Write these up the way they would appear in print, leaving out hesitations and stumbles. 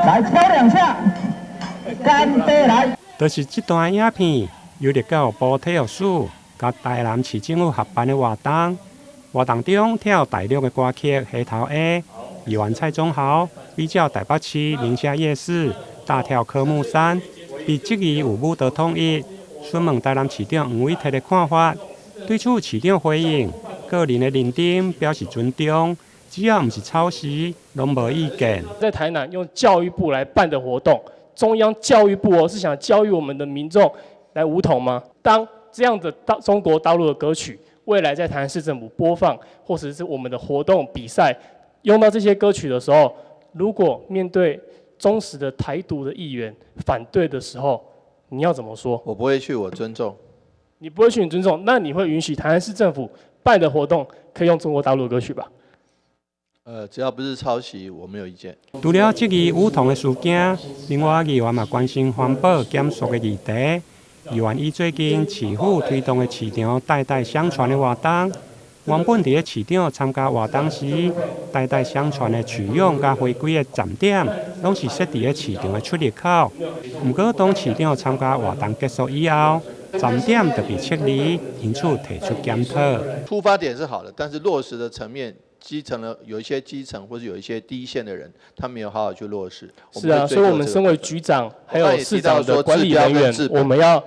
來敲兩下，乾杯來。就是這段影片，由立教育部體育署佮台南市政府合辦的活動，活動中跳大陸的歌曲《黑頭鴨》，議員蔡宗豪比照台北市寧夏夜市大跳科目三，被質疑有武道統一。詢問台南市長黃偉哲的看法，對此市長回應：個人的認定表示尊重，只要毋是抄襲，攏無意見。在台南用教育部來辦的活動，中央教育部哦，是想教育我們的民眾來武統嗎？當這樣的大中國大陸的歌曲未來在台南市政府播放，或者是我們的活動比賽用到這些歌曲的時候，如果面對忠實的台獨的議員反對的時候，你要怎麼說？我不會去，我尊重。你不會去，你尊重，那你會允許台南市政府辦的活動可以用中國大陸的歌曲吧？只要不是抄襲，我沒有意見。除了質疑武統的事件，另外議員嘛關心環保減塑的議題。議員以最近市府推動的市場代代相傳的活動，原本佇咧市場參加活動時，代代相傳的取樣佮回歸的站點，攏是設佇咧市場的出入口。毋過當市長參加活動結束以後，站點就被撤離，因此提出檢討。出發點是好的，但是落實的層面，基層的有一些基層或者有一些第一線的人，他沒有好好去落實。是啊，所以我們身為局長還有市長的管理人員，我們要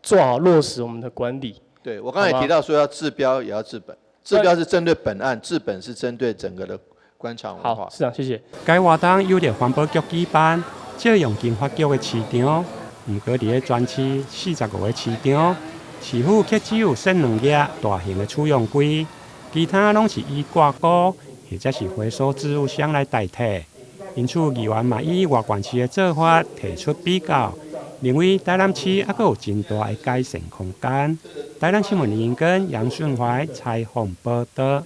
做好落實我們的管理。對，我剛才也提到說要治標也要治本，治標是針對本案，治本是針對整個的官場文化。好，市長，謝謝。該活動由環保局舉辦，借用經發局的市場，毋過佇咧全市45個市場，市府卻只有設兩額大型的儲樣櫃，其他攏是以掛鈎或者是回收置物箱來代替。因此，議員嘛以外縣市的做法提出比較，認為台南市猶閣有真大的改善空間。台南新聞林根楊順懷採訪報道。